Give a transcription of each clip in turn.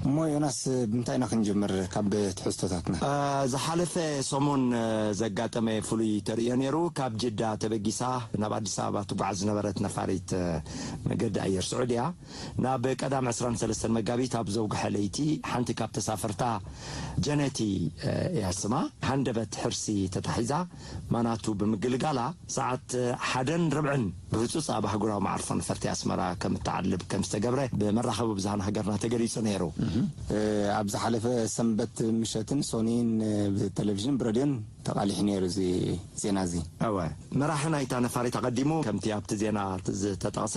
እሞ ዮናስ፣ ብምንታይ ኢና ክንጅምር ካብ ትሕዝቶታትና? ዝሓለፈ ሰሙን ዘጋጠመ ፍሉይ ተርእዮ ነይሩ። ካብ ጅዳ ተበጊሳ ናብ ኣዲስ ኣበባ ትጓዓዝ ዝነበረት ነፋሪት መገዲ ኣየር ስዑድያ፣ ናብ ቀዳም ዕስራን ሰለስተን መጋቢት ኣብ ዘውግሐ ለይቲ ሓንቲ ካብ ተሳፈርታ፣ ጀነቲ እያ ስማ፣ ሃንደበት ሕርሲ ተታሒዛ ማናቱ ብምግልጋላ፣ ሰዓት ሓደን ርብዕን ብህጹጽ ኣብ ኣህጉራዊ መዓርፎ ነፈርቲ ኣስመራ ከም እትዓልብ ከም ዝተገብረ ብመራኸቢ ብዙሃን ሃገርና ተገሊጹ ነይሩ። ኣብ ዝሓለፈ ሰንበት ምሸትን ሶኒን ብቴሌቪዥን ብረድዮን ተቓሊሑ ነይሩ እዚ ዜና እዚ። እወ፣ መራሒ ናይታ ነፋሪት ኣቐዲሙ ከምቲ ኣብቲ ዜና ዝተጠቕሰ፣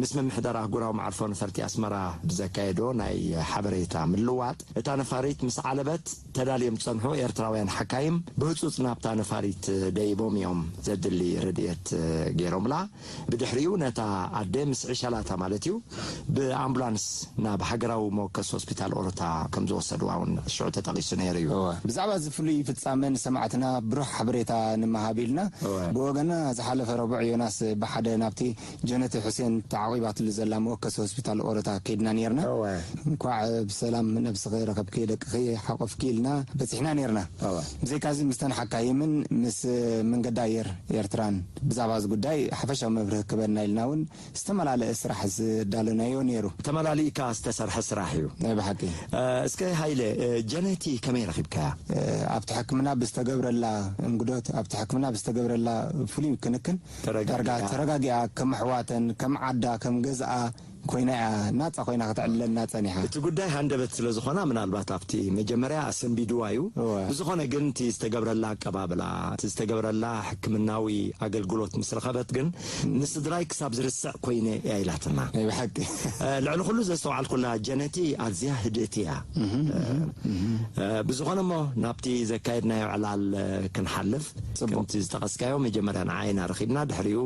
ምስ ምምሕዳር ኣህጉራዊ መዓርፎ ነፈርቲ ኣስመራ ብዘካየዶ ናይ ሓበሬታ ምልዋጥ፣ እታ ነፋሪት ምስ ዓለበት ተዳልዮም ዝጸንሑ ኤርትራውያን ሓካይም ብህጹጽ ናብታ ነፋሪት ደይቦም እዮም ዘድሊ ረድኤት ገይሮምላ። ብድሕሪኡ ነታ ኣደ ምስ ዕሸላታ ማለት እዩ ብኣምቡላንስ ናብ ሃገራዊ መወከሲ ሆስፒታል ኦሮታ ከም ዝወሰድዋ እውን ሽዑ ተጠቒሱ ነይሩ እዩ። እወ። ብዛዕባ እዚ ፍሉይ ፍጻመ ንሰማዕትና ብሩህ ሓበሬታ ንምሃብ ኢልና፣ እወ። ብወገና ዝሓለፈ ረቡዕ ዮናስ ብሓደ ናብቲ ጀነቲ ሑሴን ተዓቒባትሉ ዘላ መወከሲ ሆስፒታል ኦሮታ ከይድና ነይርና። እወ። እንኳዕ ብሰላም ነብስኺ ረኸብኪ፣ ደቅኺ ሓቆፍኪ ኢልና በጺሕና ነይርና። እወ። ብዘይካዚ ምስተን ሓካይምን ምስ መንገዲ ኣየር ኤርትራን ብዛዕባ እዚ ጉዳይ ሓፈሻዊ መብርሂ ክበና ኢልና እውን ዝተመላለአ ስራሕ ዝዳለናዮ ነይሩ። ተመላሊእካ ዝተሰርሐ ስራሕ እዩ። ናይ ብሓቂ። እ፣ እስከ ሃይለ፣ እ፣ ጀነቲ ከመይ ረኺብካያ? እ፣ ኣብቲ ሕክምና ብዝተገብረላ እንግዶት፣ ኣብቲ ሕክምና ብዝተገብረላ ፍሉይ ክንክን ተረጋጊኣ። ዳርጋ ተረጋጊኣ፣ ከም ኣሕዋተን፣ ከም ዓዳ፣ ከም ገዝኣ ኮይና እያ፣ ናጻ ኮይና ክትዕልለና ጸኒሓ። እቲ ጉዳይ ሃንደበት ስለ ዝኾና፣ ምናልባት ኣብቲ መጀመርያ ኣሰንቢድዋ እዩ። እወ። ብዝኾነ ግን፣ እቲ ዝተገብረላ ኣቀባብላ፣ እቲ ዝተገብረላ ሕክምናዊ ኣገልግሎት ምስ ረኸበት ግን፣ ንስድራይ ክሳብ ዝርስዕ ኮይነ እያ ኢላትና። ናይ ብሓቂ። እ፣ ልዕሊ ኩሉ ዘስተውዓልኩላ፣ ጀነቲ ኣዝያ ህድእቲ እያ። እህ፣ እ፣ እህ፣ እህ። እ፣ ብዝኾነ እሞ፣ ናብቲ ዘካየድናዮ ዕላል፣ እ፣ ክንሓልፍ፣ ጽቡቕ። ከምቲ ዝጠቐስካዮ፣ መጀመርያ ንዓይ ኢና ረኺብና፣ ድሕሪኡ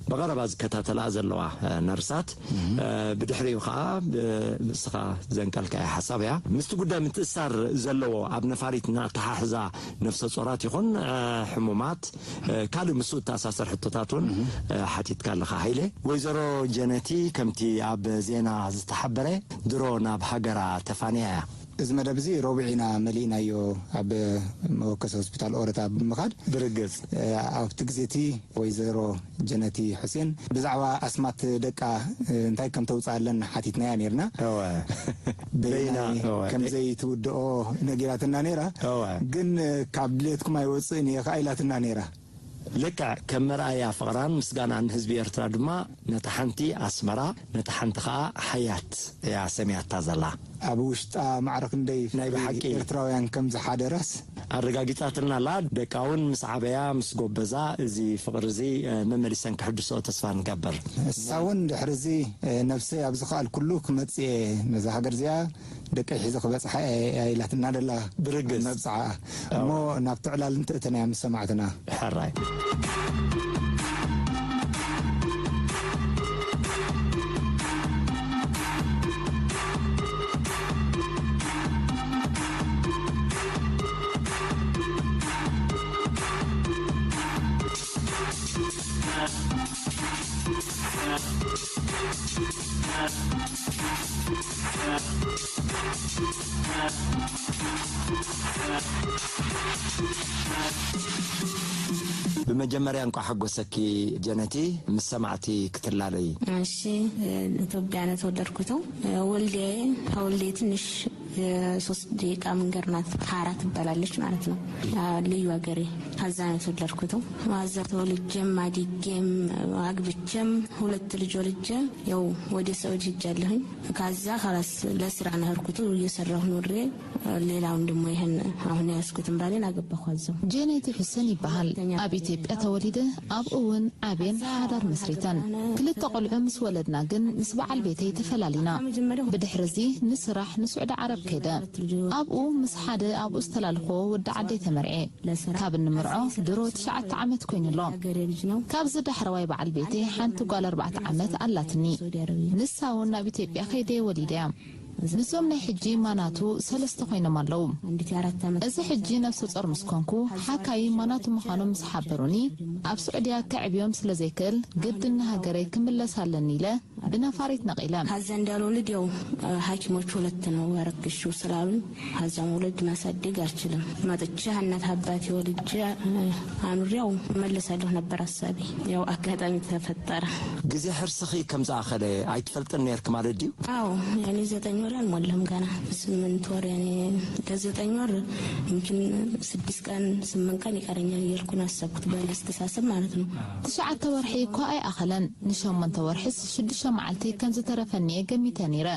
ብቐረባ ዝከታተላ ዘለዋ፣ እ፣ ነርሳት፣ እህ። እ፣ ብድሕሪኡ ኸኣ፣ ብ-፣ ንስኻ ዘንቀልካያ ሓሳብ እያ። ምስቲ ጉዳይ ምትእስሳር ዘለዎ፣ ኣብ ነፋሪት እናተሓሕዛ ነፍሰ ጾራት ይኹን፣ እ፣ ሕሙማት፣ እ፣ ካልእ ምስኡ እተኣሳሰር ሕቶታት እውን፣ እህ። እ፣ ሓቲትካ ኣለኻ ሃይለ። ወይዘሮ ጀነቲ፣ ከምቲ ኣብ ዜና ዝተሓበረ፣ ድሮ ናብ ሃገራ ተፋንያ እያ። እዚ መደብ እዚ ረቡዕ ኢና መሊእናዮ ኣብ መወከሲ ሆስፒታል ኦረታ ብምኻድ። ብርግጽ። እ፣ ኣብቲ ግዜ እቲ ወይዘሮ ጀነቲ ሑሴን ብዛዕባ ኣስማት ደቃ፣ እ፣ እንታይ ከም ተውፅኣለን ሓቲትናያ ነይርና። እወ። በይና በይና፣ እወ። ከም ዘይትውድኦ ነጊራትና ነይራ። እወ። ግን፣ እ፣ ካብ ድሌትኩም ኣይወፅእን እየ ኸዓ ኢላትና ነይራ። ልክዕ ከም መርኣያ ፍቕራን ምስጋናን ንህዝቢ ኤርትራ ድማ ነታ ሓንቲ ኣስመራ፣ ነታ ሓንቲ ኸኣ ሓያት እያ ሰምያታ ዘላ። ኣብ ውሽጣ ማዕረ ክንደይ ናይ ፍቕሪ ብሓቂ ኤርትራውያን ከም ዝሓደራስ ኣረጋጊጻትልና ኣላ። ደቃ እውን ምስ ዓበያ፣ ምስ ጎበዛ፣ እዚ ፍቕሪ እዚ፣ እ፣ መመሊሰን ክሕድስኦ ተስፋ ንገብር። ንሳ እውን ድሕሪ እዚ፣ እ፣ ነብሰይ ኣብ ዝኸኣልኩሉ ክመጽእ እየ፣ ነዛ ሃገር እዚኣ ደቀይ ሒዘ ክበጽሓ እየ ኢላትና ደላ ብርግጽ። መብጽዓ። እሞ እወ። ናብቲ ዕላል እንተእተናያ ምስ ሰማዕትና። ሕራይ። ብመጀመርያ እንኳዕ ሓጎሰኪ ጀነቲ፣ ምስ ሰማዕቲ ክትላለይ። እሺ፣ ኢትዮጵያ ነው የተወለድኩት። ወልዲያዬ፣ ከወልዲያዬ ትንሽ የሶስት ደቂቃ መንገድ ናት። ሀራ ትባላለች ማለት ነው። ልዩ ሀገሬ። ከዛ ነው የተወለድኩት። ከዛ ተወልጄም አድጌም አግብቼም ሁለት ልጅ ወልጄ ያው ወደ ሳውዲ ሄጃለሁኝ። ከዛ ኸላስ ለስራ ነው የሄድኩት፣ እየሰራሁ ኑሬ። ሌላውን ደግሞ ይሄን አሁን የያዝኩትን ባሌን አገባሁ አዘው። ጄኔቲ ሁሴን ይበሃል። ኣብ ኢትዮጵያ ተወሊደ፣ ኣብኡ እውን ዓብየን ሓዳር መስሪተን። ክልተ ቆልዑ ምስ ወለድና ግን ምስ በዓል ቤተይ ተፈላሊና። ብድሕሪ እዚ ንስራሕ ንስዑዲ ዓረብ ከይደ። ኣብኡ ምስ ሓደ ኣብኡ ዝተላልኾ ወዲ ዓደይ ተመርዔ። ካብ እንምርዖ ድሮ ትሽዓተ ዓመት ኮይኑ ኣሎ። ካብዚ ዳሕረዋይ በዓል ቤተይ ሓንቲ ጓል ኣርባዕተ ዓመት ኣላትኒ። ንሳ እውን ናብ ኢትዮጵያ ከይደ ወሊደ እያ። ንዞም ናይ ሕጂ ማናቱ ሰለስተ ኮይኖም ኣለዉ። እዚ ሕጂ ነፍሰ ጾር ምስ ኮንኩ፣ ሓካይ ማናቱ ምዃኖም ምስ ሓበሩኒ፣ ኣብ ስዑድያ ከዕብዮም ስለ ዘይክእል፣ ግድን ንሃገረይ ክምለስ ኣለኒ ኢለ ብነፋሪት ነቒለ። ከዛ እንዳልወልድ ያው ሐኪሞች ሁለት ነው ያረግሽው ስላሉኝ፣ ከዛ መውለድ ማሳደግ አልችልም። መጥቼ እናት አባቴ ወልጄ አኑሬው እመለሳለሁ ነበር ሐሳቤ። ያው አጋጣሚ ተፈጠረ። ግዜ ሕርስኺ ከም ዝኣኸለ ኣይትፈልጥን ነርክ ማለት ድዩ? አዎ፣ ያኔ ዘጠኝ ወር አልሞላም ገና። ስምንት ወር ያኔ ለዘጠኝ ወር يمكن ስድስት ቀን ስምንት ቀን ይቀረኛል እያልኩ ነው ያሰብኩት በእኔ አስተሳሰብ ማለት ነው። ትሽዓተ ወርሒ እኳ ኣይኣኸለን። ንሸሞንተ ወርሒስ ሽዱሽተ መዓልቲ ከም ዝተረፈኒ እየ ገሚተ ነይረ።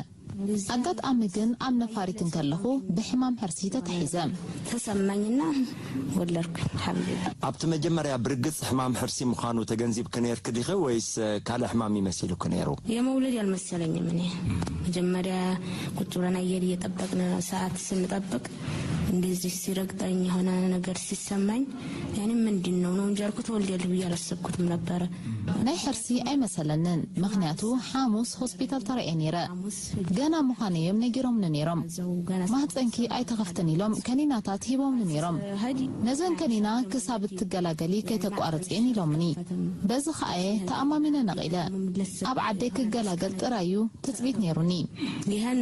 ኣጋጣሚ ግን ኣብ ነፋሪት እንከለኹ ብሕማም ሕርሲ ተታሒዘ። ተሰማኝና ወለድኩ። አልሐምዱሊላህ። ኣብቲ መጀመርያ ብርግጽ ሕማም ሕርሲ ምዃኑ ተገንዚብኪ ነርኪ ዲኺ ወይስ ካልእ ሕማም እዩ መሲሉኪ ነይሩ? የመውለድ ያልመሰለኝም እኔ። መጀመርያ ቁጭ ብለን አየር እየጠበቅን ሰዓት ስንጠብቅ እንደዚህ ሲረግጠኝ የሆነ ነገር ሲሰማኝ ያኔ ምንድን ነው ነው እንጂ ያልኩት ወልድ ያለሁ ብዬ አላሰብኩትም ነበረ። ናይ ሕርሲ ኣይመሰለንን፣ ምኽንያቱ ሓሙስ ሆስፒታል ተራእየ ነይረ። ገና ምዃነዮም ነጊሮምኒ ነይሮም። ማህፀንኪ ኣይተኸፍትን ኢሎም ከኒናታት ሂቦምኒ ነይሮም። ነዘን ከኒና ክሳብ እትገላገሊ ከይተቋርፅየን ኢሎምኒ። በዚ ከኣየ ተኣማሚነ ነቒለ። ኣብ ዓደይ ክገላገል ጥራይ እዩ ትፅቢት ነይሩኒ። ይህን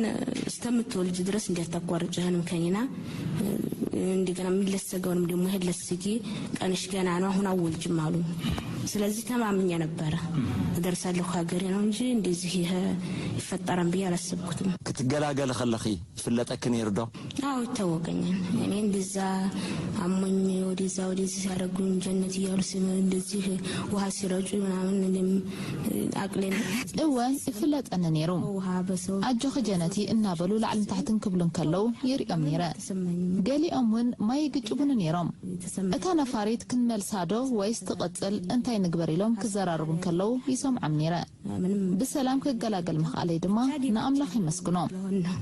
እስከምትወልጅ ድረስ እንዲያታቋርጭ ይህንም ከኒና እንደገና የሚለሰገውንም ደግሞ ይህን ለስጊ ቀንሽ ገና ነው አሁን አወልጅም አሉ። ስለዚህ ተማምኛ ነበረ እደርሳለሁ ሀገሬ ነው እንጂ እንደዚህ ይሄ ይፈጠራል ብዬ አላሰብኩትም። ክትገላገል ከለኺ ይፍለጠኪ ነይሩ ዶ? አዎ ይታወቀኛል። እኔ እንደዛ አሞኝ ወደዛ ወደዚህ ሲያደርጉኝ ጀነት እያሉ እንደዚህ ውሃ ሲረጩ ምናምን እኔም አቅሌን እወ ይፍለጠኒ ነይሩ። ውሃ በሰው ኣጆኺ ጀነቲ እናበሉ ላዕልን ታሕትን ክብሉ እንከለዉ ይሪኦም ነይረ። ተሰማኝም። ገሊኦም እውን ማይ ይግጭቡኒ ነይሮም። ተሰማኝ። እታ ነፋሪት ክንመልሳ ዶ ወይስ ትቕጽል እንታይ ንግበር ኢሎም ክዘራረቡ እንከለዉ ይሰምዖም ነይረ። ምንም ብሰላም ክገላገል ምኽኣለይ ድማ ንኣምላኽ ይመስግኖ። ለሆን ነው።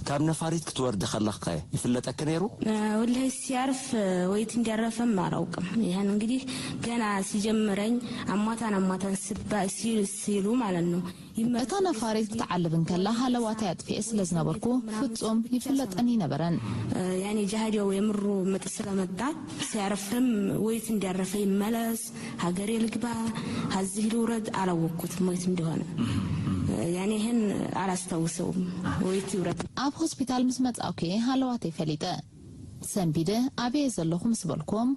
ካብ ነፋሪት ክትወርዲ ከለኽኸ ይፍለጠኪ ነይሩ? ወላሂ ሲያርፍ ወይት እንዲያረፈም አላውቅም። ይህን እንግዲህ ገና ሲጀምረኝ አሟታን አሟታን ስባ ሲሉ ማለት ነው። እታ ነፋሪት ክትዓልብ እንከላ ሃለዋተይ ኣጥፊኤ ስለ ዝነበርኩ ፍጹም ይፍለጠኒ ኣይነበረን። ያኔ ጃሃዲያው የምሩ ምጥ ስለመጣ ሲያርፍም ወይት እንዲያረፈ ይመለስ ሀገሬ ልግባ ሀዚህ ልውረድ አላወቅኩትም ወይት እንደሆነ። ያኔ ይህን አላስታውሰውም። ወይት ይውረድ። ኣብ ሆስፒታል ምስ መጻእኩ እየ ሃለዋተይ ፈሊጠ። ሰንቢደ ኣበየ ዘለኹ ምስ በልኩዎም፣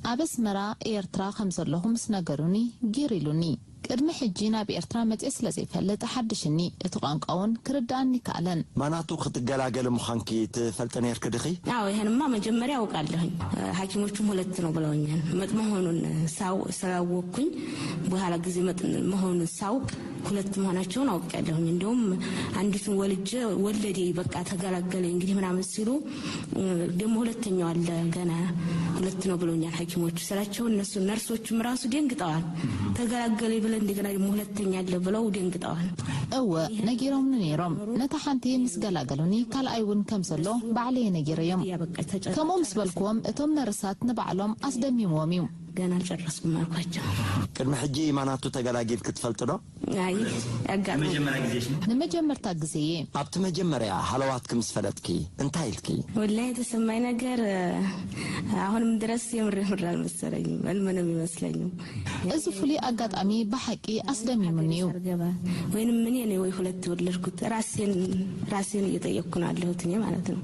ኣብ ኣስመራ ኤርትራ ከም ዘለኹ ምስ ነገሩኒ ጊር ኢሉኒ። ቅድሚ ሕጂ ናብ ኤርትራ መጽኤ ስለ ዘይፈልጥ ሓድሽኒ፣ እቲ ቋንቋ እውን ክርድኣኒ ይከኣለን። ማናቱ ክትገላገሊ ምዃንኪ ትፈልጢ ነርኪ ድኺ? አዎ ይሄንማ መጀመሪያ አውቃለሁኝ። ሐኪሞቹም ሁለት ነው ብለውኛል። መጥ መሆኑን ሳው- ስላወቅኩኝ በኋላ ጊዜ መጥ መሆኑን ሳውቅ ሁለት መሆናቸውን አውቃለሁኝ። እንዲሁም አንዲቱን ወልጄ ወለዴ በቃ ተገላገለ እንግዲህ ምናምን ሲሉ ደግሞ ሁለተኛው አለ ገና ሁለት ነው ብለውኛል ሐኪሞቹ ስላቸው እነሱ ነርሶቹም ራሱ ደንግጠዋል። ተገላገለ ብለ እንደገና ደግሞ ሁለተኛ አለ ብለው ደንግጠዋል። እወ ነጊሮምኒ ነይሮም። ነታ ሓንቲ ምስ ገላገሉኒ ካልኣይ እውን ከም ዘሎ ባዕለየ ነጊረዮም። ከምኡ ምስ በልክዎም እቶም ነርሳት ንባዕሎም ኣስደሚምዎም እዩ። ገና አልጨረስኩም አልኳቸው። ቅድሚ ሕጂ ማናቱ ተገላጊልኪ ትፈልጢ ዶ? አይ ያጋጥም። ንመጀመርታ ግዜ እየ። ኣብቲ መጀመርያ ሃለዋትኪ ምስ ፈለጥኪ እንታይ ኢልኪ? ወላሂ የተሰማኝ ነገር አሁንም ድረስ የምር የምር አልመሰለኝም። ህልም ነው የሚመስለኝም። እዚ ፍሉይ ኣጋጣሚ ብሓቂ ኣስደሚሙኒ እዩ። ገባ ወይንም ምን የኔ ወይ ሁለት የወለድኩት ራሴን ራሴን እየጠየቅኩ ነው አለሁት እኔ ማለት ነው።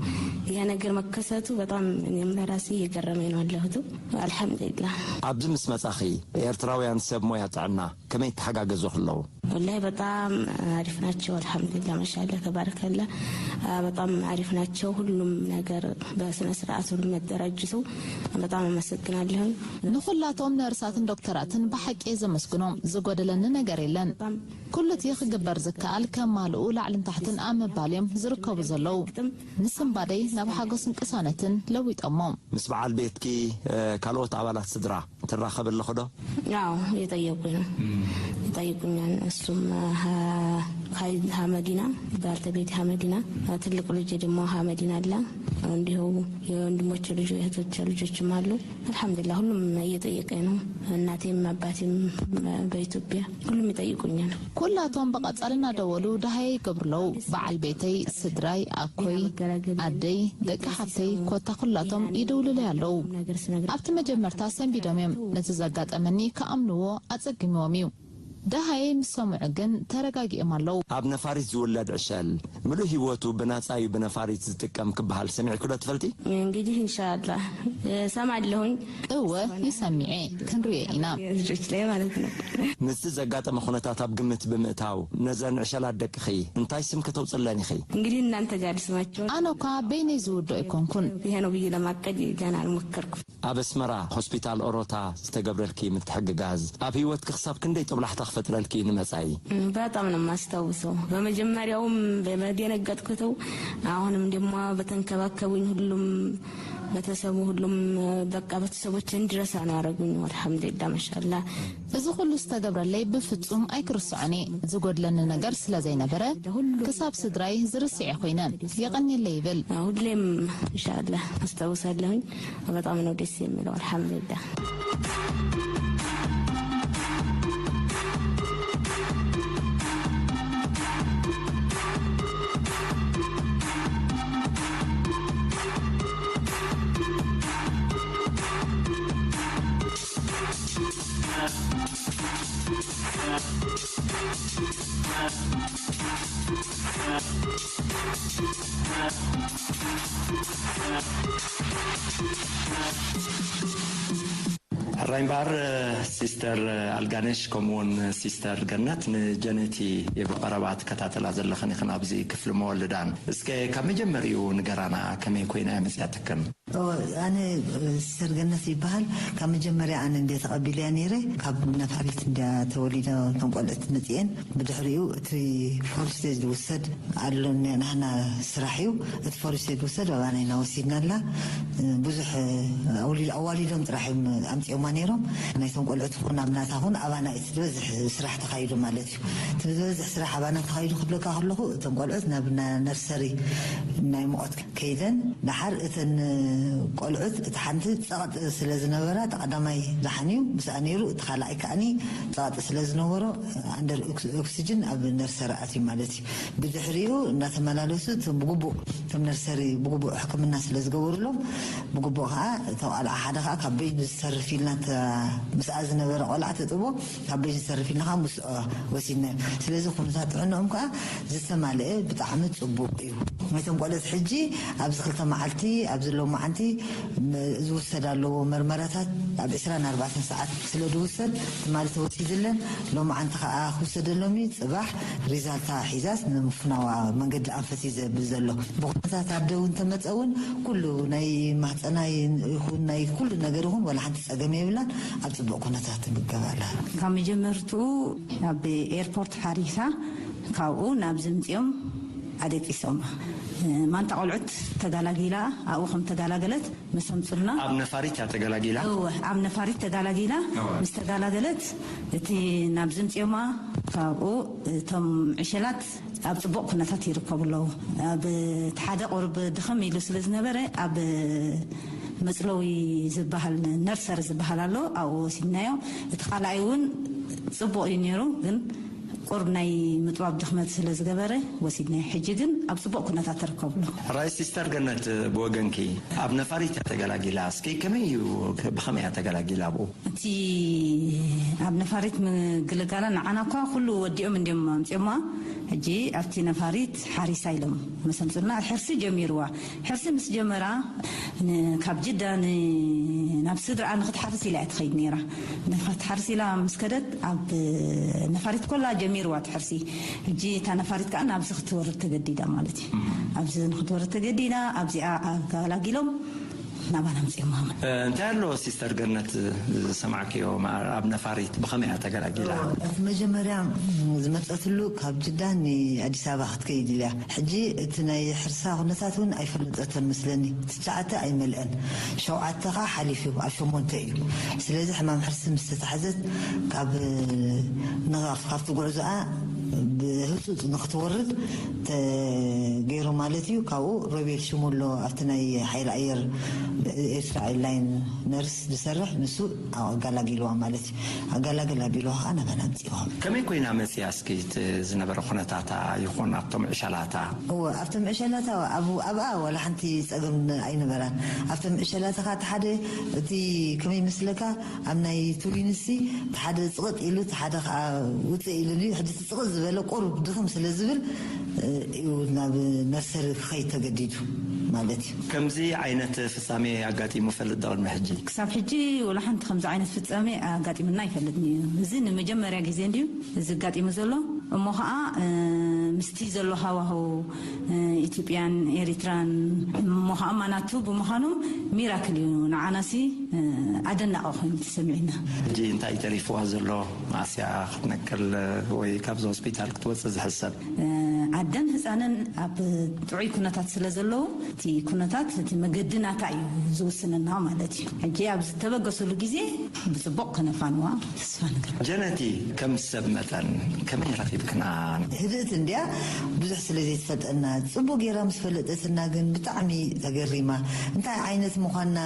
ያ ነገር መከሰቱ በጣም እኔም ለራሴ እየገረመኝ ነው አለሁት። አልሐምዱሊላህ። ኣብዚ ምስ መጻኺ ኤርትራውያን ሰብ ሞያ ጥዕና ከመይ ተሓጋገዙ ከለዉ? ወላሂ በጣም አሪፍ ናቸው። አልሐምዱሊላህ ማሻአላህ ተባረከላህ። በጣም አሪፍ ናቸው። ሁሉም ነገር በስነ ስርዓቱ የሚያደራጅቱ በጣም አመሰግናለሁ። ንኹላቶም ነርሳትን ዶክተራትን ብሓቂ እየ ዘመስግኖም። ዝጎደለኒ ነገር የለን። ኩሉ እቲ ክግበር ዝከኣል ከማልኡ ላዕልን ታሕትን ኣብ ምባል እዮም ዝርከቡ ዘለዉ። ንስንባደይ ናብ ሓጎስን ቅሳነትን ለዊጦሞ። ምስ በዓል ቤትኪ ካልኦት ኣባላት ስድራ ትራኸብ ኣለኹ ዶ? አዎ እየጠየቁኝ ነው ይጠይቁኛል። እሱም ሀመዲና ባልተቤት ሀመዲና ትልቁ ልጅ ደግሞ ሀመዲና አለ። እንዲሁ የወንድሞች ልጆ የእህቶች ልጆችም አሉ። አልሐምዱሊላህ ሁሉም እየጠየቀኝ ነው። እናቴም አባቴም በኢትዮጵያ ሁሉም ይጠይቁኛል። ኩላቶም ብቐጻሊ እናደወሉ ደሃየ ይገብሩ ኣለዉ። በዓል ቤተይ፣ ስድራይ፣ ኣኮይ፣ ኣደይ፣ ደቂ ሓፍተይ ኮታ ኩላቶም ይድውሉለይ ኣለዉ። ኣብቲ መጀመርታ ሰንቢዶም እዮም። ነቲ ዘጋጠመኒ ክኣምንዎ ኣጸጊምዎም እዩ። ደሃየይ ምስ ሰምዑ ግን ተረጋጊኦም ኣለዉ። ኣብ ነፋሪት ዝውለድ ዕሸል ምሉእ ህይወቱ ብናጻ እዩ ብነፋሪት ዝጥቀም ክበሃል ሰሚዕኪ ዶ ትፈልጢ? እንግዲህ ኢንሻአላህ እሰማለሁኝ። እወ ይሰሚዐ ክንሪኦ ኢና። ልጆች ላይ ማለት ነው። ምስዚ ዘጋጠመ ኩነታት ኣብ ግምት ብምእታው ነዘን ዕሸላት ደቅኺ እንታይ ስም ከተውፅለን ኢኺ? እንግዲህ እናንተ ጋር ልስማቸው። ኣነ እኳ በይነይ ዝውዶ ኣይኮንኩን። ይሄ ነው ብዬ ለማቀድ ገና አልሞከርኩም። ኣብ ኣስመራ ሆስፒታል ኦሮታ ዝተገብረልኪ ምትሕግጋዝ ኣብ ህይወትኪ ክሳብ ክንደይ ጦብላሕታ ክፈጥረልኪ እዩ ንመጻኢ? በጣም ነው የማስታውሰው። በመጀመሪያውም በመደነገጥኩተው አሁንም ደግሞ በተንከባከቡኝ ሁሉም ቤተሰቡ ሁሉም በቃ ቤተሰቦቼ እንድረሳ ነው ያረጉኝ። አልሐምዱሊላህ ማሻአላህ። እዚ ኩሉ ዝተገብረለይ ብፍጹም ኣይክርስዖን እየ። ዝጎድለኒ ነገር ስለ ዘይነበረ ክሳብ ስድራይ ዝርስዕ እየ ኮይነ። የቐንየለይ ይብል። ሁሌም ኢንሻአላህ አስታውሳለሁኝ። በጣም ነው ደስ የሚለው። አልሐምዱሊላህ። ሕራይ እምበኣር ሲስተር ኣልጋነሽ ከምኡውን ሲስተር ገነት ንጀነቲ ብቐረባ ትከታተላ ዘለኽን ኢኽን ኣብዚ ክፍሊ መወልዳን። እስከ ካብ መጀመሪኡ ንገራና ከመይ ኮይና እያ መፅያትክን? ኣነ ሲስተር ገነት ይበሃል። ካብ መጀመርያ ኣነ እንድየ ተቐቢለያ ነይረ። ካብ ነፋሪት እንድያ ተወሊደ እቶም ቆልዕት መፅኤን ብድሕሪኡ እቲ ፎርም ስቴጅ ዝውሰድ ኣሎ። ናህና ስራሕ እዩ እቲ ፎርም ስቴጅ ዝውሰድ። ኣባና ኢና ወሲድናላ። ብዙሕ ኣዋሊዶም ጥራሕ እዮም ኣምፅኦማ ነይሮም። ናይቶም ቆልዑት ኹን ኣብ ናታ ኹን ኣባና እዩ ዝበዝሕ ስራሕ ተኻይዱ ማለት እዩ። እቲ ዝበዝሕ ስራሕ ኣባና ተኻይዱ ክብለካ ከለኹ እቶም ቆልዑት ናብ ነርሰሪ ናይ ሙቐት ከይደን ደሓር እተን ቆልዑት እቲ ሓንቲ ፀቕጢ ስለ ዝነበራ እቲ ቀዳማይ ደሓን እዩ ምስኣ ነይሩ። እቲ ካልኣይ ከዓኒ ፀቕጢ ስለ ዝነበሮ ኣንደር ኦክስጅን ኣብ ነርሰሪ ኣትዩ ማለት እዩ። ብድሕሪኡ እናተመላለሱ እቶም ብግቡእ እቶም ነርሰሪ ብግቡእ ሕክምና ስለ ዝገበሩሎም ብግቡእ ከዓ እቶም ኣልዓ ሓደ ከዓ ካብ በይኑ ዝተርፍ ኢልና ምስኣ ዝነበረ ቆልዓ ተጥቦ ካብ በይኑ ዝተርፍ ኢልና ከዓ ምስ ወሲድናዮ። ስለዚ ኩነታት ጥዕንኦም ከዓ ዝተማልአ ብጣዕሚ ፅቡቅ እዩ። ናይቶም ቆልዑት ሕጂ ኣብዚ ክልተ መዓልቲ ኣብዚ ሎማዓንቲ ዝውሰድ ኣለዎ መርመራታት ኣብ ዕስራን ኣርባዕተን ሰዓት ስለ ዝውሰድ ትማሊ ተወሲድለን ሎማዓንቲ ከዓ ክውሰደሎም እዩ። ፅባሕ ሪዛልታ ሒዛስ ንምፍናዋ መንገዲ ኣንፈት እዩ ዘብል ዘሎ። ብኩነታት ኣደ እውን ተመፀ እውን ኩሉ ናይ ማህፀና ይኹን ናይ ኩሉ ነገር ይኹን ዋላ ሓንቲ ፀገም የብላን። ኣብ ፅቡቅ ኩነታት ትምገብ ኣላ። ካብ መጀመርትኡ ኣብ ኤርፖርት ሓሪሳ ካብኡ ናብ ዝምፅኦም ኣደቂሶማ። ማንታ ቆልዑት ተጋላጊላ ኣብኡ ከም ተጋላገለት መሰምፁልና። ኣብ ነፋሪት እያ ተገላጊላ? እወ ኣብ ነፋሪት ተጋላጊላ። ምስ ተጋላገለት እቲ ናብ ዝምፅኦማ ካብኡ እቶም ዕሸላት ኣብ ፅቡቕ ኩነታት ይርከቡ ኣለዉ። ኣብ እቲ ሓደ ቁሩብ ድኽም ኢሉ ስለ ዝነበረ ኣብ መፅለዊ ዝበሃል ነርሰር ዝበሃል ኣሎ ኣብኡ ወሲድናዮ። እቲ ካልኣይ እውን ፅቡቕ እዩ ነይሩ ግን ቁሩብ ናይ ምጥባብ ድኽመት ስለ ዝገበረ ወሲድናዮ። ሕጂ ግን ኣብ ፅቡቕ ኩነታት ትርከብሉ። ሕራይ ሲስተር ገነት ብወገንኪ ኣብ ነፋሪት እያ ተገላጊላ። እስኪ ከመይ እዩ ብኸመይ እያ ተገላጊላ ኣብኡ? እቲ ኣብ ነፋሪት ምግልጋላ ንዓና እኳ ኩሉ ወዲኦም እንዲዮም ኣምፅኦማ። ሕጂ ኣብቲ ነፋሪት ሓሪሳ ኢሎም መሰምፅና ሕርሲ ጀሚርዋ። ሕርሲ ምስ ጀመራ ካብ ጅዳ ናብ ስድርኣ ንክትሓርስ ኢላ እያ ትኸይድ ነይራ። ንክትሓርስ ኢላ ምስ ከደት ኣብ ነፋሪት ኮላ ጀሚርዋ እቲ ሕርሲ። ሕጂ እታ ነፋሪት ከዓ ናብዚ ክትወርድ ተገዲዳ ማለት እዩ። ኣብዚ ንክትወርድ ተገዲዳ ኣብዚኣ ኣጋላጊሎም ናባና ምፅኦም ሃመ። እንታይ ኣሎ ሲስተር ገነት ዝሰማዕክዮ ኣብ ነፋሪት ብኸመይ እያ ተገላጊላ? እቲ መጀመርያ ዝመፀትሉ ካብ ጅዳ ንኣዲስ ኣበባ ክትከይድ ኢልያ። ሕጂ እቲ ናይ ሕርሳ ኩነታት እውን ኣይፈለጠተን መስለኒ። ትሽዓተ ኣይመልአን፣ ሸውዓተ ኸዓ ሓሊፉ ኣብ ሸሞንተ እዩ። ስለዚ ሕማም ሕርሲ ምስ ተታሕዘት ካብ ንጋፍ ካብቲ ጉዕዞኣ ብህፁፅ ንክትወርድ ተገይሩ ማለት እዩ። ካብኡ ሮቤል ሽሙሎ ኣብቲ ናይ ሓይሊ ኣየር ኤርትራ ኤርላይን ነርስ ዝሰርሕ ንሱ ኣጋላጊልዋ ማለት እዩ። ኣጋላግል ኣቢልዋ ከዓ ናባና ኣምፂእዋ። ከመይ ኮይና መፅያ እስኪ እቲ ዝነበረ ኩነታታ ይኹን ኣብቶም ዕሸላታ? እወ ኣብቶም ዕሸላታ ኣብኣ ዋላ ሓንቲ ፀገም ኣይነበራን። ኣብቶም ዕሸላታ ከዓ እቲ ሓደ እቲ ከመይ መስለካ ኣብ ናይ ቱሪንሲ እቲ ሓደ ፅቕጥ ኢሉ እቲ ሓደ ከዓ ውፅእ ኢሉ እዩ። ሕጂ እቲ ፅቕጥ ዝበለ ቁሩብ ድኽም ስለ ዝብል እዩ ናብ ነርሰሪ ክኸይድ ተገዲዱ ማለት እዩ። ከምዚ ዓይነት ፍፃሜ ኣጋጢሙ ፈልጥ ዶ ቅድሚ ሕጂ? ክሳብ ሕጂ ወላ ሓንቲ ከምዚ ዓይነት ፍፃሜ ኣጋጢምና ኣይፈልጥን እዩ። እዚ ንመጀመርያ ግዜ እንድዩ እዚ ኣጋጢሙ ዘሎ። እሞ ከዓ ምስቲ ዘሎ ሃዋህው ኢትዮጵያን ኤሪትራን እሞ ከዓ ማናቱ ብምዃኖም ሚራክል እዩ። ንዓናሲ ኣደናቂ ኮይኑ ተሰሚዕና። ሕጂ እንታይ ተሪፍዋ ዘሎ? ማእስያ ክትነቅል ወይ ካብዚ ሆስፒታል ክትወፅእ ዝሕሰብ? ዓደን ህፃነን ኣብ ጥዑይ ኩነታት ስለ ዘለዉ እቲ ኩነታት እቲ መገዲ ናታ እዩ ዝውስነና ማለት እዩ። ሕጂ ኣብ ዝተበገሱሉ ግዜ ብፅቡቕ ከነፋንዋ ተስፋ ንገብር። ጀነቲ ከም ሰብ መጠን ከመይ ረኺብክና? ህድእት እንድያ። ብዙሕ ስለ ዘይትፈልጠና ፅቡቅ ገይራ ምስ ፈለጠትና ግን ብጣዕሚ ተገሪማ። እንታይ ዓይነት ምዃንና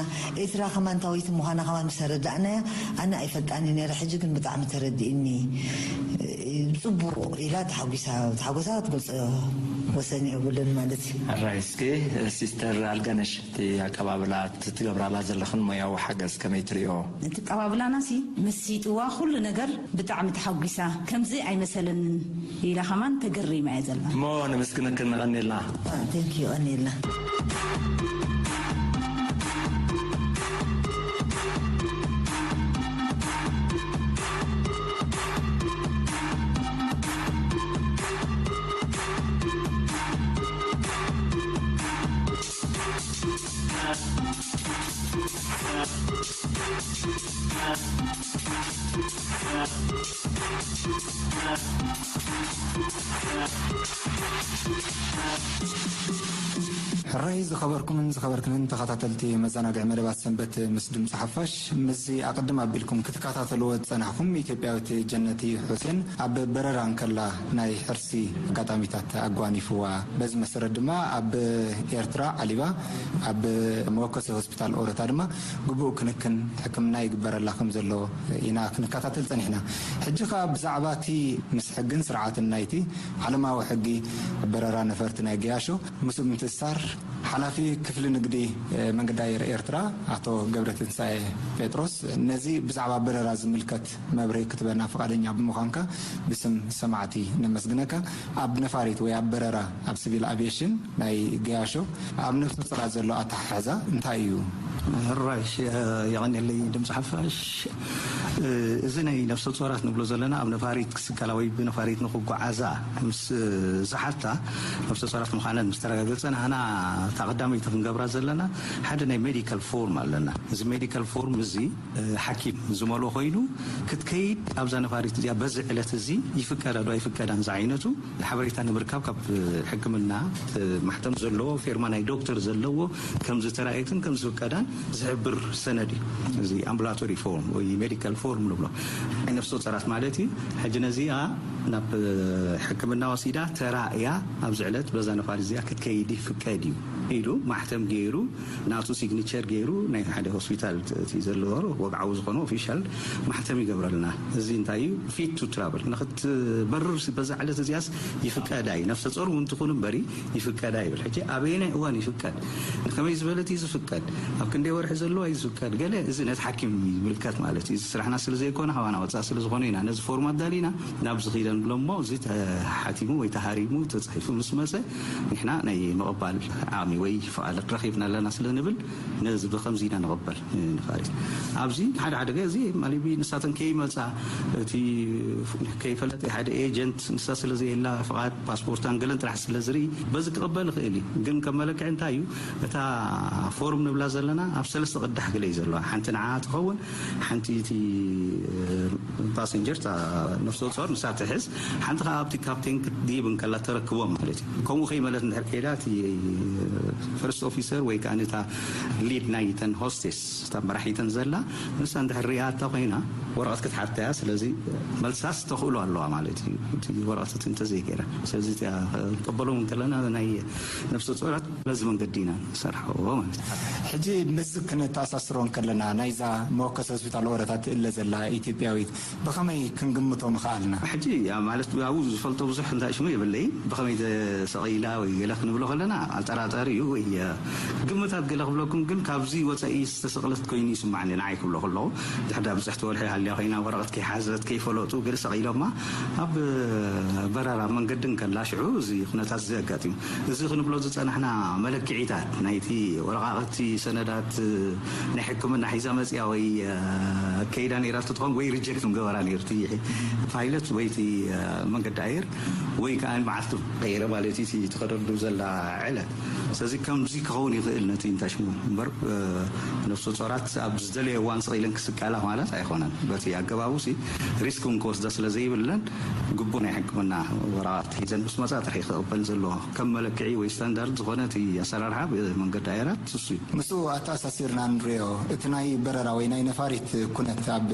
ኤርትራ ከማን ታወይቲ ምዃና ከማን ምስ ተረዳእናያ ኣነ ኣይፈልጣን ነረ። ሕጂ ግን ብጣዕሚ ተረዲእኒ። ፅቡቅ ኢላ ተሓጒሳ። ተሓጎሳ ክትገልፆ ወሰን የብሉን ማለት እዩ። ሕራይ እስኪ ሲስተር ኣልጋነሽ እቲ ኣቀባብላ ትገብራላ ዘለኽን ሞያዊ ሓገዝ ከመይ ትሪኦ? እቲ ኣቀባብላና ሲ መሲጥዋ ኩሉ ነገር ብጣዕሚ ተሓጒሳ ከምዚ ኣይመሰለንን ኢላ ከማን ተገሪማ እያ ዘላ። እሞ ነመስግነክን ነቐንየልና። Thank you ቀንየልና። ሕራይ ዝኸበርኩምን ዝኸበርክንን ተኸታተልቲ መዘናግዒ መደባት ሰንበት ምስ ድምፂ ሓፋሽ፣ ምስዚ ኣቐድም ኣቢልኩም ክትከታተልዎ ዝፀናሕኩም ኢትዮጵያዊት ጀነቲ ሑሴን ኣብ በረራ እንከላ ናይ ሕርሲ ኣጋጣሚታት ኣጓኒፍዋ። በዚ መሰረት ድማ ኣብ ኤርትራ ዓሊባ ኣብ መወከሲ ሆስፒታል ኦረታ ድማ ግቡእ ክንክን ሕክምና ይግበረላ ከም ዘሎ ኢና ክንከታተል ጸኒሕና። ሕጂ ከኣ ብዛዕባ እቲ ምስ ሕግን ስርዓትን ናይቲ ዓለማዊ ሕጊ በረራ ነፈርቲ ናይ ገያሾ ምስኡ ምትእስሳር ሓላፊ ክፍሊ ንግዲ መንገዲ ኣየር ኤርትራ ኣቶ ገብረትንሳኤ ጴጥሮስ ነዚ ብዛዕባ በረራ ዝምልከት መብርሂ ክትበና ፍቓደኛ ብምዃንካ ብስም ሰማዕቲ ነመስግነካ። ኣብ ነፋሪት ወይ ኣብ በረራ ኣብ ሲቪል ኣቪየሽን ናይ ገያሾ ኣብ ነፍሲ ወከፍ ዘሎ ኣተሓሕዛ እንታይ እዩ? ሕራይ የቐንየለይ ድምፂ ሓፋሽ። እዚ ናይ ነፍሰ ጾራት ንብሎ ዘለና ኣብ ነፋሪት ክስቀላ ወይ ብነፋሪት ንክጓዓዛ ምስ ዝሓታ ነፍሰ ጾራት ምዃነን ምስ ተረጋገጸ ንሕና እታ ቀዳመይቲ ክንገብራ ዘለና ሓደ ናይ ሜዲካል ፎርም ኣለና። እዚ ሜዲካል ፎርም እዚ ሓኪም ዝመልኦ ኮይኑ ክትከይድ ኣብዛ ነፋሪት እዚኣ በዚ ዕለት እዚ ይፍቀዳ ዶ ኣይፍቀዳን ዝዓይነቱ ሓበሬታ ንምርካብ ካብ ሕክምና ማሕተም ዘለዎ ፌርማ ናይ ዶክተር ዘለዎ ከም ዝተራእየትን ከም ዝፍቀዳን ዝሕብር ሰነድ እዩ። እዚ ኣምቡላቶሪ ፎርም ወይ ሜዲካል ፎርም ንብሎ ናይ ነፍሰ ጾራት ማለት እዩ። ሕጂ ነዚኣ ናብ ሕክምና ወሲዳ ተራእያ ኣብዚ ዕለት በዛ ነፋሪት እዚኣ ክትከይድ ይፍቀድ እዩ ኢሉ ማሕተም ገይሩ ናቱ ሲግኒቸር ገይሩ ናይ ሓደ ሆስፒታል እቲ ዘለዎ ወግዓዊ ዝኾነ ኦፊሻል ማሕተም ይገብረልና። እዚ እንታይ እዩ? ፊት ቱ ትራቭል ንክትበርር በዛ ዕለት እዚኣስ ይፍቀዳ እዩ። ነፍሰ ጾር እውን ትኹን እምበሪ ይፍቀዳ ይብል። ሕጂ ኣበየናይ እዋን ይፍቀድ? ንከመይ ዝበለት እዩ ዝፍቀድ? ኣብ ክንደይ ወርሒ ዘለዋ እዩ ዝፍቀድ? ገለ እዚ ነቲ ሓኪም ይምልከት ማለት እዩ። እዚ ስራሕና ስለ ዘይኮነ ካባና ወፃእ ስለ ዝኾነ ኢና ነዚ ፎርም ኣዳሊና ናብ ዝኽደን ብሎ እሞ እዚ ተሓቲሙ ወይ ተሃሪሙ ተፃሒፉ ምስ መፀ ንሕና ናይ ምቕባል ዓቕሚ ወይ ፍቓድ ረኺብና ኣለና ስለ ንብል፣ ነዚ ብኸምዚ ኢና ንቕበል። ንፋሪት ኣብዚ ሓደ ሓደ ግዜ ማሊቢ ንሳተን ከይመጻ፣ እቲ ከይፈለጠ ሓደ ኤጀንት ንሳ ስለ ዘየላ ፍቓድ ፓስፖርታን ገለን ጥራሕ ስለ ዝርኢ፣ በዚ ክቕበል ይኽእል እዩ። ግን ከም መለክዒ እንታይ እዩ? እታ ፎርም ንብላ ዘለና ኣብ ሰለስተ ቅዳሕ ገለ እዩ ዘለዋ። ሓንቲ ንዓ ትኸውን፣ ሓንቲ እቲ ፓሰንጀር፣ እታ ነፍሰ ጾር ንሳ ትሕዝ፣ ሓንቲ ከዓ ኣብቲ ካፕቴን ክትድይብ እንከላ ተረክቦም ማለት እዩ። ከምኡ ከይመለት እንድሕር ከይዳ፣ እቲ ፈርስት ኦፊሰር ወይ ከዓ ነታ ሊድ ናይተን ሆስቴስ፣ እታ መራሒተን ዘላ፣ ንሳ እንድሕር ሪኣታ ኮይና፣ ወረቐት ክትሓታ እያ። ስለዚ መልሳስ ተኽእሎ ኣለዋ ማለት እዩ፣ እቲ ወረቐት እቲ እንተዘይገይራ። ስለዚ እቲኣ ክንቀበሎም እንከለና፣ ናይ ነፍሰ ጾራት በዚ መንገዲ ኢና ንሰርሖ ማለት እዩ። ሕጂ ምስዚ ክነተኣሳስሮ እንከለና፣ ናይዛ መወከሲ ሆስፒታል ወረታ ትእለ ዘላ ኢትዮጵያዊት ብኸመይ ክንግምቶ ምኽኣልና? ሕጂ፣ ያ ማለት፣ ኣብኡ ዝፈልጦ ብዙሕ እንታይ ሽሙ የብለይ። ብኸመይ ተሰቒላ ወይ ገለ ክንብሎ ከለና ኣጠራጣሪ እዩ ወይ፣ እ፣ ግምታት ገለ ክብለኩም፣ ግን ካብዚ ወጻኢ ዝተሰቕለት ኮይኑ ይስማዓኒ፣ ንዓይ ክብሎ ከለኹ። ድሕዳ ብጽሕቲ ወርሒ ሃልያ ኮይና፣ ወረቐት ከይሓዘት፣ ከይፈለጡ ገለ ሰቒሎማ ኣብ በረራ መንገዲ እንከላ፣ ሽዑ እዚ ኩነታት እዚ ኣጋጢሙ። እዚ ክንብሎ ዝጸናሕና መለክዒታት ናይቲ ወረቓቕቲ ሰነዳት ናይ ሕክምና ሒዛ መጽያ ወይ፣ እ፣ ከይዳ ነይራ ትኸውን ወይ ሪጀክት ምገበራ ነይሩ እቲ ፓይለት ወይ እቲ፣ እ፣ መንገዲ ኣየር ወይ ከዓ መዓልቱ ቀይረ ማለት እዩ እቲ ትኸደሉ ዘላ ዕለት። ስለዚ ከምዚ ክኸውን ይኽእል ነቲ እንታይ ሽሙ እምበር፣ እ፣ ነፍሰ ጾራት ኣብ ዝደለየ እዋን ስቕ ኢለን ክስቀላ ማለት ኣይኮነን። በቲ ኣገባቡ ሲ ሪስክ እውን ክወስዳ ስለ ዘይብለን ግቡእ ናይ ሕክምና ወረቓቕቲ ሒዘን ምስ መጻ ጥራሕ እዩ ክቕበል ዘለዎ። ከም መለክዒ ወይ ስታንዳርድ ዝኾነ እቲ ኣሰራርሓ ብመንገዲ ኣየራት እሱ እዩ። ምስኡ ኣተኣሳሲርና ንሪኦ፣ እቲ ናይ በረራ ወይ ናይ ነፋሪት ኩነት ኣብ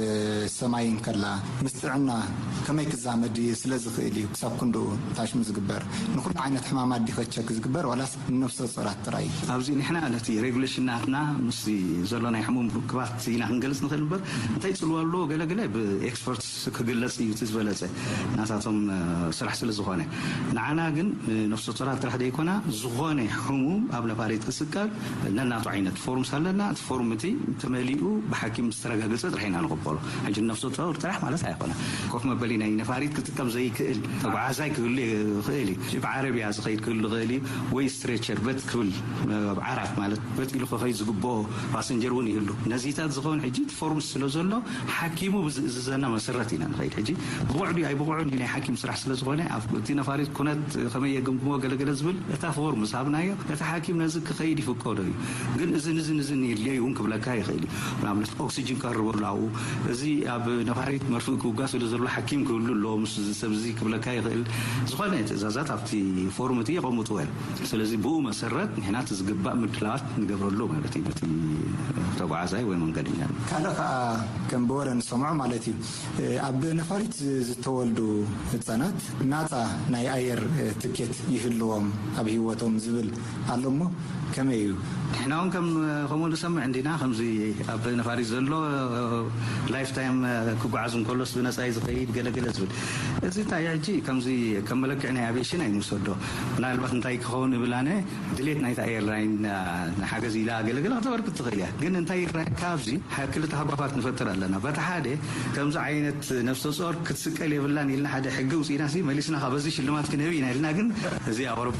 ሰማይ እንከላ ምስ ጥዕና ከመይ ክዛመድ ስለ ዝኽእል እዩ ክሳብ ክንድኡ ታሽሙ ዝግበር? ንኹሉ ዓይነት ሕማማት ዲኸ ቸክ ዝግበር ዋላስ ንነፍሰ ጾራት ጥራይ? ኣብዚ ንሕና ነቲ ሬጉሌሽን ናትና ምስ ዘሎ ናይ ሕሙም ርክባት ኢና ክንገልጽ ንኽእል እምበር፣ እንታይ ጽልዋ ኣለዎ ገለ ገለ ብኤክስፐርትስ ክግለጽ እዩ እቲ ዝበለጸ። ናታቶም፣ እ፣ ስራሕ ስለ ዝኾነ። ንዓና ግን፣ እ፣ ነፍሰ ጾራት ጥራሕ ዘይኮና፣ ዝኾነ ሕሙም ኣብ ነፋሪት ክስቀል ነናቱ ዓይነት ፎርምስ ኣለና። እቲ ፎርም እቲ ተመሊኡ ብሓኪም ዝተረጋገጸ ጥራሕ ኢና ንቕበሎ። ሕጂ ነፍሰ ጾር ጥራሕ ማለት ኣይኮነ። ኮፍ መበሊ ናይ ነፋሪት ክጥቀም ዘይክእል ተጓዓዛይ ክህሉ ይኽእል እዩ። ብዓረብያ ዝኸይድ ክህሉ ይኽእል እዩ። ወይ ስትሬቸር በት ክብል፣ እ፣ ኣብ ዓራት ማለት በት ኢሉ ክኸይድ ዝግብኦ ፓሰንጀር እውን ይህሉ። ነዚታት ዝኾን ሕጂ እቲ ፎርምስ ስለ ዘሎ፣ ሓኪሙ ብዝእዝዘና መሰረት ኢና ንኸይድ። ሕጂ ብቑዕ ድዩ ኣይብቑዕን እዩ ናይ ሓኪም ስራሕ ስለ ዝኾነ፣ ኣብ እቲ ነፋሪት ኩነት ከመይ የገምግሞ ገለገለ ዝብል እታ ፎርም ዝሃብናዮ፣ እቲ ሓኪም ነዚ ክኸይድ ይፍቀዶ እዩ። ግን እዝን እዝን እዝን የድልዮ እውን ክብለካ ይኽእል እዩ። ንኣብነት ኦክሲጅን ከርበሉ ኣብኡ፣ እዚ ኣብ ነፋሪት መርፍእ ክውጋ ስለ ዘሎ ሓኪም ክህሉ ኣለዎ ምስ እዚ ሰብ እዚ ክብለካ ይኽእል። ዝኾነ ትእዛዛት ኣብቲ ፎርም እቲ የቐምጥዎ እዮም። ስለዚ ብኡ መሰረት ንሕና እቲ ዝግባእ ምድላዋት ንገብረሉ ማለት እዩ። እቲ ተጓዓዛይ ወይ መንገደኛ ካልእ ከዓ ከም ብወረ ንሰምዖ ማለት እዩ፣ ኣብ ነፋሪት ዝተወልዱ ህፃናት ናፃ ናይ ኣየር ትኬት ይህልዎም ኣብ ህይወቶም ዝብል ኣሎ እሞ ከመይ እዩ? ንሕና እውን ከም ከምኡ ንሰምዕ እንዲና፣ ከምዚ ኣብ ነፋሪት ዘሎ ላይፍ ታይም ክጓዓዝ እንከሎስ ብነፃ እዩ ዝኸይድ ገለገለ ዝብል። እዚ እንታይ ሕጂ ከምዚ ከም መለክዒ ናይ ኣቪዬሽን ኣይንውሰዶ። ምናልባት እንታይ ክኸውን እብል ኣነ፣ ድሌት ናይታ ኤርላይን ንሓገዝ ኢላ ገለገለ ክተበርክት ትኽእል እያ። ግን እንታይ ይረኣየካ ኣብዚ ክልተ ሃጓፋት ንፈጥር ኣለና። በቲ ሓደ ከምዚ ዓይነት ነፍሰ ጾር ክትስቀል የብላን ኢልና ሓደ ሕጊ ውፅኢና ሲ መሊስና ካብ በዚ ሽልማት ክንህብ ኢና ኢልና፣ ግን እዚ ኣውሮፕ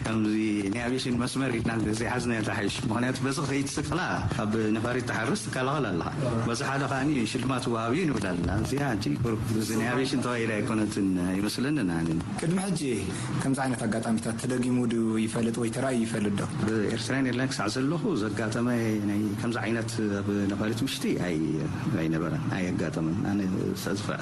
ከምዚ ናይ ኣቪዬሽን መስመር ኢልና ዘይሓዝና ተሓይሽ። ምኽንያቱ በዚ ከይትስቀላ ኣብ ነፋሪት ትሓርስ ትከላኸል ኣለኻ። በዚ ሓደ ከዓኒ ሽልማት ወሃብ እዩ ንብል ኣለና። እዚኣ ሕጂ ቁሩብ እዚ ናይ ኣቪዬሽን ተባሂላ ኣይኮነትን ይመስለኒ ንዓኒ። ቅድሚ ሕጂ ከምዚ ዓይነት ኣጋጣሚታት ተደጊሙ ድዩ ይፈልጥ ወይ ተራእዩ ይፈልጥ ዶ? ብኤርትራውያን ኤርላይን ክሳዕ ዘለኹ ዘጋጠመ ናይ ከምዚ ዓይነት ኣብ ነፋሪት ውሽጢ ኣይ ኣይነበረን፣ ኣየጋጠመን። ኣነ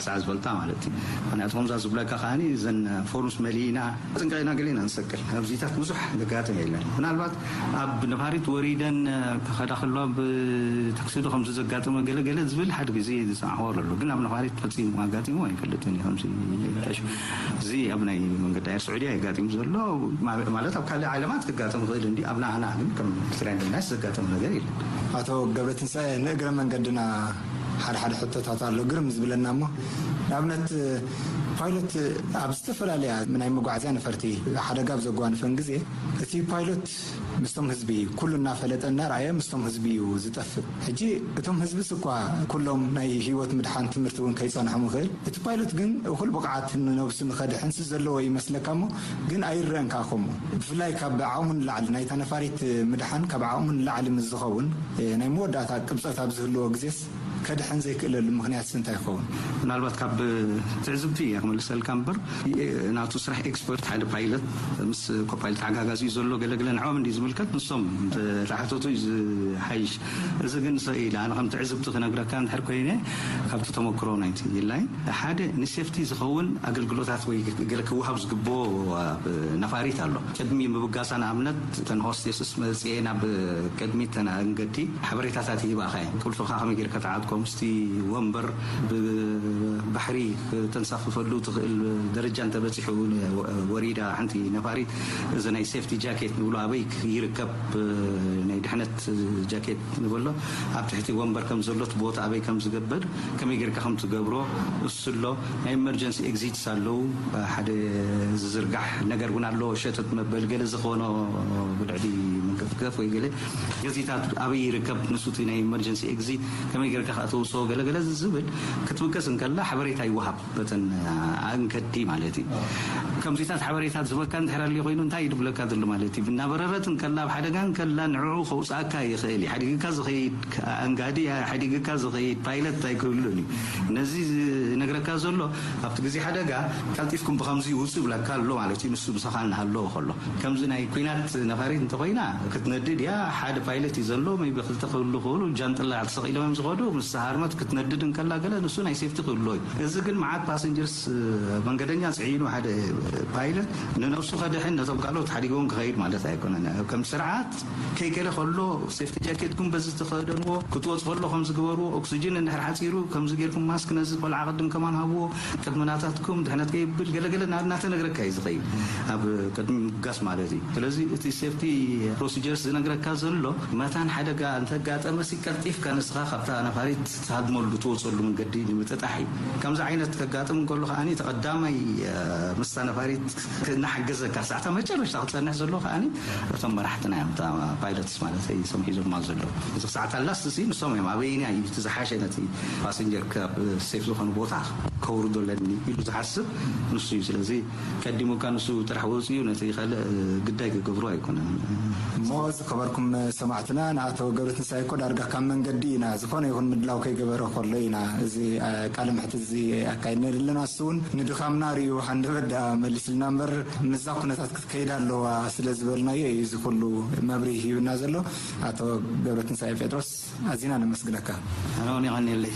ሳዕ ዝፈልጣ ማለት እዩ። ምክንያቱ ከምዛ ዝብለካ ከዓኒ እዘን ፎርምስ መሊእና ጥንቀቕና ገለ ኢና ንሰቅል። ኣብዚታት ብዙሕ ዘጋጥም የለን። ምናልባት ኣብ ነፋሪት ወሪደን ክኸዳ ከለዋ ብታክሲዶ ከምዚ ዘጋጠመ ገለ ገለ ዝብል ሓደ ግዜ ዝሰማዕዎ ኣሎ። ግን ኣብ ነፋሪት ፈጺሙ ኣጋጢሙ ኣይፈልጥን እዩ። ከምዚ ተሽ-፣ እዚ ኣብ ናይ መንገዲ ኣየር ስዑድያ የጋጢሙ ዘሎ ማ-፣ ማለት ኣብ ካልእ ዓለማት ክጋጠም ይኽእል እንዲ፣ ኣብ ናህና ግን ከም ኤርትራውያን ኤርላይንስ ዘጋጠመ ነገር የለን። ኣቶ ገብረትንሳኤ፣ ንእግረ መንገድና ሓደ ሓደ ሕቶታት ኣሎ ግርም ዝብለና። እሞ ንኣብነት ፓይሎት ኣብ ዝተፈላለያ ናይ መጓዓዝያ ነፈርቲ ሓደጋ ኣብ ዘጓንፈን ግዜ እቲ ፓይሎት ምስቶም ህዝቢ ኩሉ እናፈለጠ እናረኣየ ምስቶም ህዝቢ እዩ ዝጠፍእ። ሕጂ እቶም ህዝብስ እኳ ኩሎም ናይ ህይወት ምድሓን ትምህርቲ እውን ከይጸንሖም ይኽእል። እቲ ፓይሎት ግን እኹል ብቕዓት ንነብሱ ንኸድሕንስ ዘለዎ ይመስለካ እሞ ግን ኣይረአን ከኣ ከምኡ። ብፍላይ ካብ ዓቕሙ ንላዕሊ ናይታ ነፋሪት ምድሓን ካብ ዓቕሙ ንላዕሊ ምስ ዝኸውን ናይ መወዳእታ ቅብጸት ኣብ ዝህልዎ ግዜስ ከድሕን ዘይክእለሉ ምኽንያትስ እንታይ ይኸውን? ምናልባት ካብ ትዕዝብቲ እየ ክመልሰልካ እምበር ናቱ ስራሕ ኤክስፐርት ሓደ ፓይለት ምስ ኮፓይለት ተዓጋጋዚ እዩ ዘሎ። ገለገለ ንዕኦም እንዲ ዝምልከት ንሶም ተሓተቱ እዩ ዝሓይሽ። እዚ ግን ሰ ኢለ ኣነ ከም ትዕዝብቲ ክነግረካ እንድሕር ኮይነ ካብቲ ተመክሮ ናይቲ ላይን ሓደ ንሴፍቲ ዝኸውን ኣገልግሎታት ወይ ገለ ክወሃብ ዝግብኦ ኣብ ነፋሪት ኣሎ። ቅድሚ ምብጋሳ ንኣብነት እተን ሆስቴስስ መፅኤ ናብ ቅድሚ እተን ኣንገዲ ሓበሬታታት ይህባኻ እየን። ቁልፍኻ ከመይ ጌርካ ተዓጥቆ፣ ምስቲ ወንበር ብባሕሪ ተንሳፍፈሉ ትኽእል ደረጃ እንተበፂሑ ወሪዳ ሓንቲ ነፋሪት እዚ ናይ ሴፍቲ ጃኬት ንብሎ ኣበይ ይርከብ? ናይ ድሕነት ጃኬት ንበሎ ኣብ ትሕቲ ወንበር ከም ዘሎት ቦታ ኣበይ ከም ዝገበር ከመይ ጌርካ ከም ትገብሮ እሱ ኣሎ። ናይ ኤመርጀንሲ ኤግዚትስ ኣለዉ። ሓደ ዝዝርጋሕ ነገር እውን ኣለዎ። ሸተት መበል ገለ ዝኾኖ ብልዕሊ ምንቅፍቀፍ ወይ ገለ ገዚታት ኣበይ ይርከብ ንሱ እቲ ናይ ኤመርጀንሲ ኤግዚት ከመይ ጌርካ ከተውስኦ ገለ ገለ ዝብል ክትብገስ እንከላ ሓበሬታ ይወሃብ በተን ኣንከዲ ማለት እዩ። ከምዚታት ሓበሬታት ዝበካ እንድሕር ኣልዩ ኮይኑ እንታይ እዩ ድብለካ ዘሎ ማለት እዩ። እናበረረት እንከላ ኣብ ሓደጋ እንከላ ንዕኡ ከውፅኣካ ይኽእል እዩ። ሓዲግካ ዝኸይድ ኣንጋዲ ሓዲግካ ዝኸይድ ፓይለት ኣይክህሉን እዩ። ነዚ ዝነግረካ ዘሎ ኣብቲ ግዜ ሓደጋ ቀልጢፍኩም ብኸምዚ ውፁ ይብለካ ኣሎ ማለት እዩ። ንሱ ምሳኻ እናሃለወ ከሎ ከምዚ ናይ ኩናት ነፋሪት እንተኮይና ክትነድድ እያ። ሓደ ፓይለት እዩ ዘሎ ቢ ክልተ ክህሉ ክእሉ ጃንጥላ ተሰቂሎም እዮም ዝኸዱ። ምስ ሃርመት ክትነድድ እንከላ ገለ ንሱ ናይ ሴፍቲ ክህልዎ እዩ። እዚ ግን መዓት ፓሰንጀርስ መንገደኛ ፅዒኑ ሓደ ፓይለት ንነብሱ ከድሕን ነቶም ካልኦት ሓዲጎም ክኸይድ ማለት ኣይኮነን። ከም ስርዓት ከይገለ ከሎ ሴፍቲ ጃኬትኩም በዚ ዝተኸደንዎ ክትወፅ ከሎ ከም ዝግበርዎ ኦክሲጅን እንድሕር ሓፂሩ ከምዚ ጌርኩም ማስክ ነዚ ቆልዓ ቅድም ከማን ሃብዎ ቅድሚ ናታትኩም ድሕነት ከይብል ገለገለ እናተነግረካ እዩ ዝኸይድ ኣብ ቅድሚ ምብጋስ ማለት እዩ። ስለዚ እቲ ሴፍቲ ፕሮሲጀርስ ዝነግረካ ዘሎ መታን ሓደጋ እንተጋጠመ ሲ ቀልጢፍካ ንስኻ ካብታ ነፋሪት ትሃድመሉ ትወፀሉ መንገዲ ንምጥጣሕ እዩ። ከምዚ ዓይነት ከጋጥም እንከሎ ከዓኒ ተቐዳማይ ምስታ ነፋሪት እናሓገዘካ ሳዕታ መጨረሽታ ክፀንሕ ዘሎ ከዓኒ እቶም መራሕትና እዮም። ፓይለትስ ማለት እሶም ሒዞማ ዘለዉ እቲ ሳዕታ ላስት ሲ ንሶም እዮም ኣበይና እዩ እቲ ዝሓሸ ነቲ ፓሰንጀር ካብ ሴፍ ዝኾነ ቦታ ከውርዶ ኣለኒ ኢሉ ዝሓስብ ንሱ እዩ። ስለዚ ቀዲሙካ ንሱ ጥራሕ ወፂኡ ነቲ ካልእ ግዳይ ክገብሮ ኣይኮነን። እሞ ዝኸበርኩም ሰማዕትና ንኣቶ ገብረትንሳኤ እኮ ዳርጋ ካብ መንገዲ ኢና ዝኾነ ይኹን ምድላው ከይገበረ ከሎ ኢና እዚ ቃለ መሕትት እዚ ኣካይድና ዘለና። እሱ እውን ንድኻምና ርዩ ሃንደበት ደኣ መሊስልና እምበር ምስዛ ኩነታት ክትከይድ ኣለዋ ስለ ዝበልናዮ እዩ እዚ ኩሉ መብርሂ ሂብና ዘሎ። ኣቶ ገብረትንሳኤ ጴጥሮስ ኣዚና ነመስግነካ። ኣነ እውን የቐንየለይ።